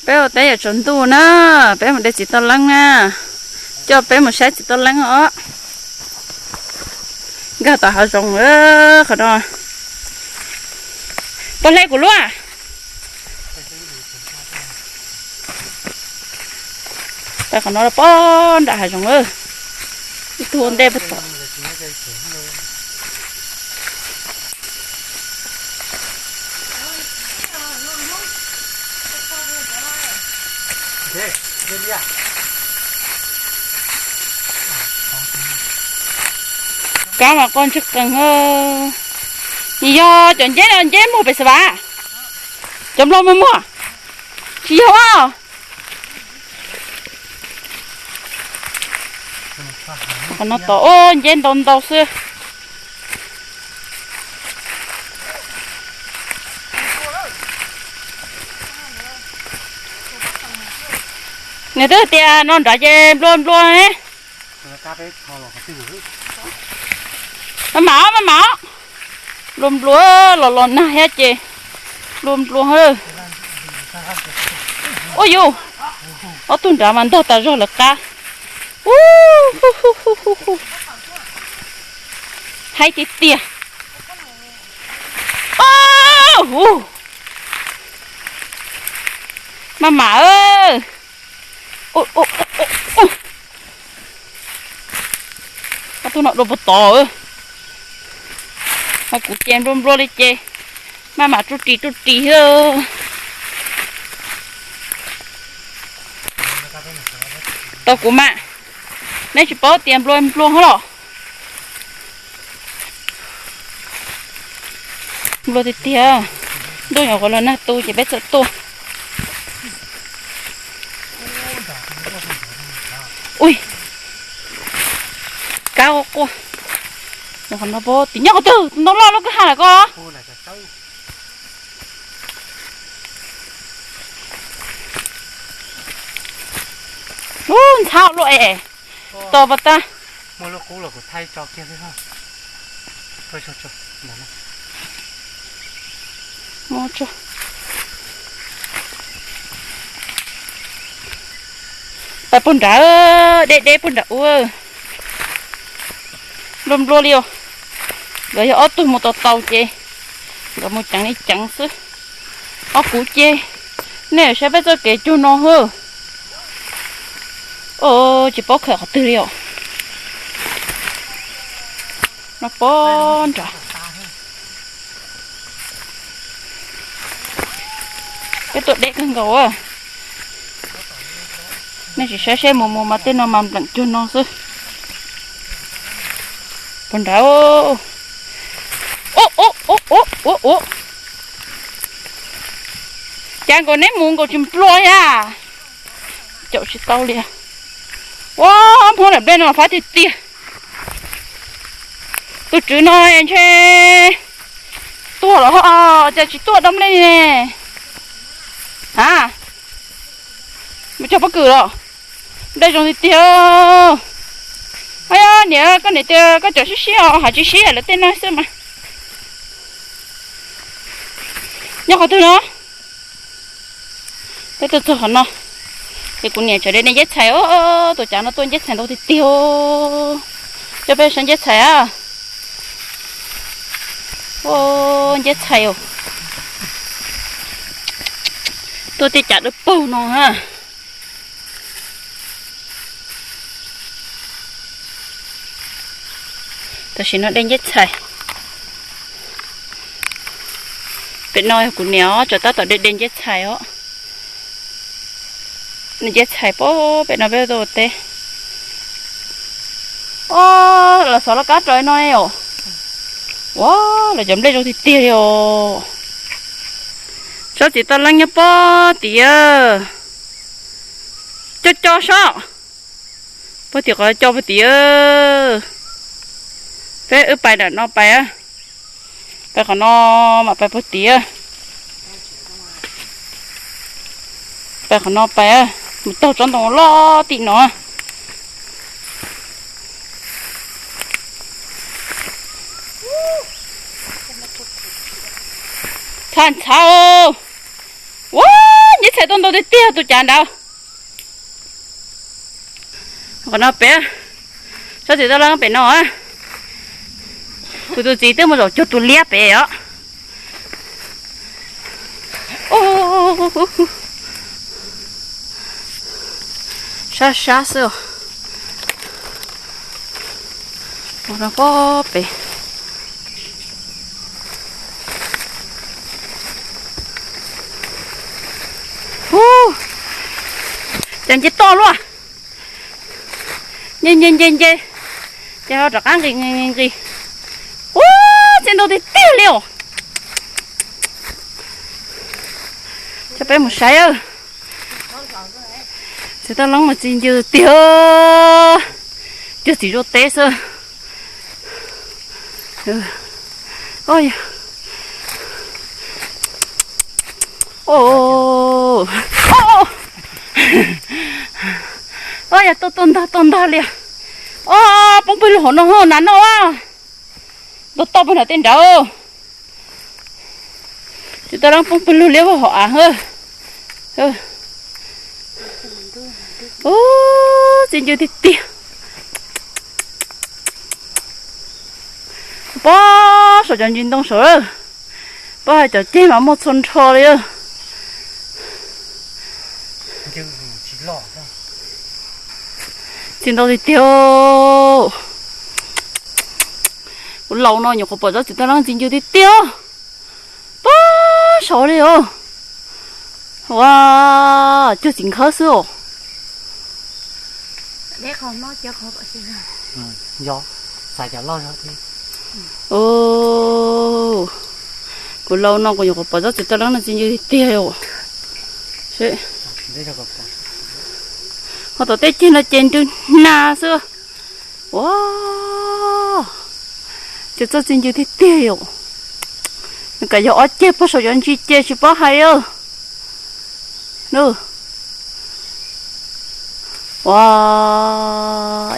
Peb ua teb yuav tsaus ntuj na, peb mus de txiv toj leeb na, coj peb mus saib txiv toj leeb os. Nkag tom hav zoov qhov no. Pov hle kuv luaj. Peb qhov no poob nram hav zoov, ib tug ua ntej pem tod. Kab mas qoj ntseg qees. Nws yog cov nceb no nceb muag pem xav vas, cov nplo muag muag, tsis yog. Qhov no tod ua nceb ntau ntau xwb. Nws twb tias no nrad ces nplua nplua ne. Maj mam, maj mam. Nplua nplua, los los nag thiab ces nplua nplua. Ua yus, ob tug nrad mas ntog tas zog lawv qab. Haib tiag tiag. Hu, maj mam. Ob tug no dua puag tod. Kuv ces nplua nplua li ces maj mam ruj ris ruj ris xwb. Tau kuv mas, neb tsis paub tias nplua nplua hos los. Nplua tiag tiag. Ntuj nyuam qhuav los nag tu ces peb txawm tuaj. Ui, kab quaj quaj. Qhov no pab tim nyob qhov twg, ntoo loj lub kwj ha lawm ko. Ub, ntxhab luaj es. Tos pas tag. Pais puag nrad, deb deb puag nrad ua. Nplua nplua li os. Nkawd yog ob tug mus tau tau ces nkawd mus ceev li ceev xwb. Ob kuv ces nej saib peb txoj kev cuag no hwb. Tsis paub khawm qhov twg li os. No pab nrad. Peb tuaj deb kawg nkaus. Nej tsis saib seb mus mus mas tej no mas npleem cuag no xwb. Puag nrad. Ua, cas nkaus neb mus nkaus tsis nplua thiab. Caum tsis tau li. Ua, Hmoob daim nplej no fab tiag tiag. Tus tswv no ntshe tuag los ho, cas tsis tuaj dob nplej li ne. A, mus cog pob kws los. Nplej zoo tiag tiag. Niam, koj niam tias koj cov sib sib os, hais tsis sib lawv tej no xwb mas. Nyob qhov twg no? Peb tuaj txog qhov no, ces kuv niam tseem de de nceb txhais os. Tus cav no tuaj nceb txhais ntau tiag tiag. Coj peb saib nceb txhais a. Nceb txhais os. Tuaj tej cav dawb paug no a. Tam sim no de nceb txhais. Pem no yog kuv niam os, tseem tab tom de de nceb txhais os. Nceb txhais pem no peb tuaj ua teb. Os, los xov laj kab rau no os. Ua, los cov nplej zoo tiag tiag li os. Tsob txiv toj leeb nyob pob tim. Coj coj sob. Pob tim qhov coj pob tim. Peb wb pais nram no pais. Pais qhov no mam pais pob tim. Pais qhov no pais, mus taug tsob ntoo loj tim no. Txhab ntxhab. Ua, Ib txhais tuaj ntau tiag tiag tus cav nrad. Qhov no pem, tsob txiv toj leeb pem no. Kuv tus txiv twb mus zaum cuag tus liab pem os. Sab sab xwb. Ua no pob pem. Hu, cas nce toj luaj. Nce nce nce nce, ces ho rov qab nqis nqis nqis. Ua, txiv ntau tiag tiag li os. Coj peb mus saib. Txiv toj leeb mas txi ncw tiag, cuag txiv zuaj teb xwb. Yog tuaj tuaj ntog tuaj ntog li. Os, poob pawg lug hauv no, nas noj. Ntog toj pawg nrad tej nrad. Txiv toj leeb poob pawg lug liab vog hauv av. Ub, txi ncw tiag tiag. Pob saum cov ntsis ntoo saud, pob hais cov ceg mas muaj txhua nrho li. Txi ntau tiag tiag. Kuv laus no nyuam qhuav pom tsob txiv toj leeb txi ncw tiag tiag. Pob saud li os. Ua, cuag txiv nkhawb xwb os. Kuv laus no kuv nyuam qhuav pom tsob txiv toj leeb no txi ncw tiag tiag. Ho tom tej ceg no ces nrw hna xwb. Ua, ces txoj txi ncw tiag tiag yom. Nws kav yog ob ceg puag saum cov ntsis ces tsis paub hais. Ua,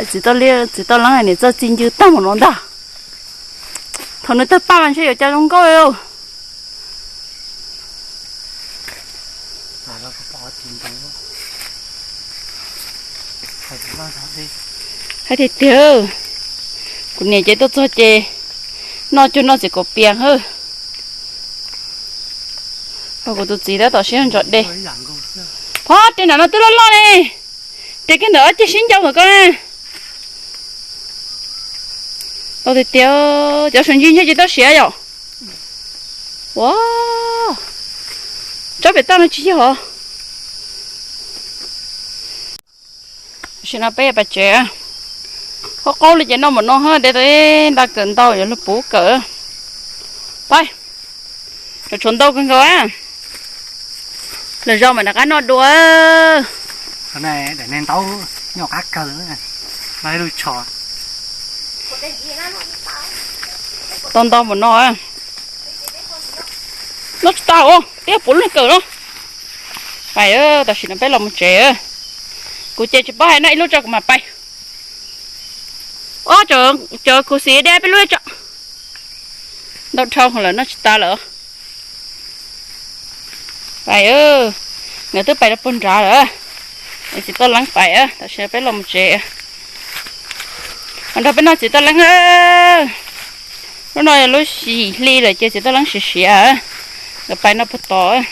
txiv toj leeb, txiv toj leeb niam txoj txi ncw tag mus no ntag. Thaum nws tawg paj mas ntshe yuav cas zoo nkauj li. Hais tiag tiag, kuv niam ces tuaj txog ces noj cuag noj txiv kaum pias hawb. Kuv tus txiv tab tom sib ntso de. Phob, tej nram no twb loj loj ne. Ces kiag ntawm ob ceg sib ncau ntawm koj na. Tau tiag tiag, cov saum ntsis ntshe tsis tau siav yom. Ua, tsob pem toj no tsis yog. Tam sim no peb pais tsev. Qaub qaub li ces noj mus no hab, de tau ib nta kawm ntau yuav luag puv kawm. Pab, tshuav ntau kawg nkaus. Lwm zaus mam rov qab noj dua. Daim niag ntaub nyob qab kawg, lub tsho. Tau ntau mus no. Noj tsis tas, twb puv lub kawm no. Pais, tam sim no peb los mus tsev. Kuv ces tsis paub hais, noj ib lub tso kuv mam pais. Ob, cov khuv xim de peb lub tso. Ntau dhau lawm, noj tsis tas lawm. Pais, nkawd twb pais rau puag nrad lawm. Txiv toj leeb pais, tam sim no peb los mus tsev. Los nrog peb noj txiv toj leeb. Lub no yog lub xyoo hli lawm ces txiv toj leeb siav siav. Nkawd pais no puag tod.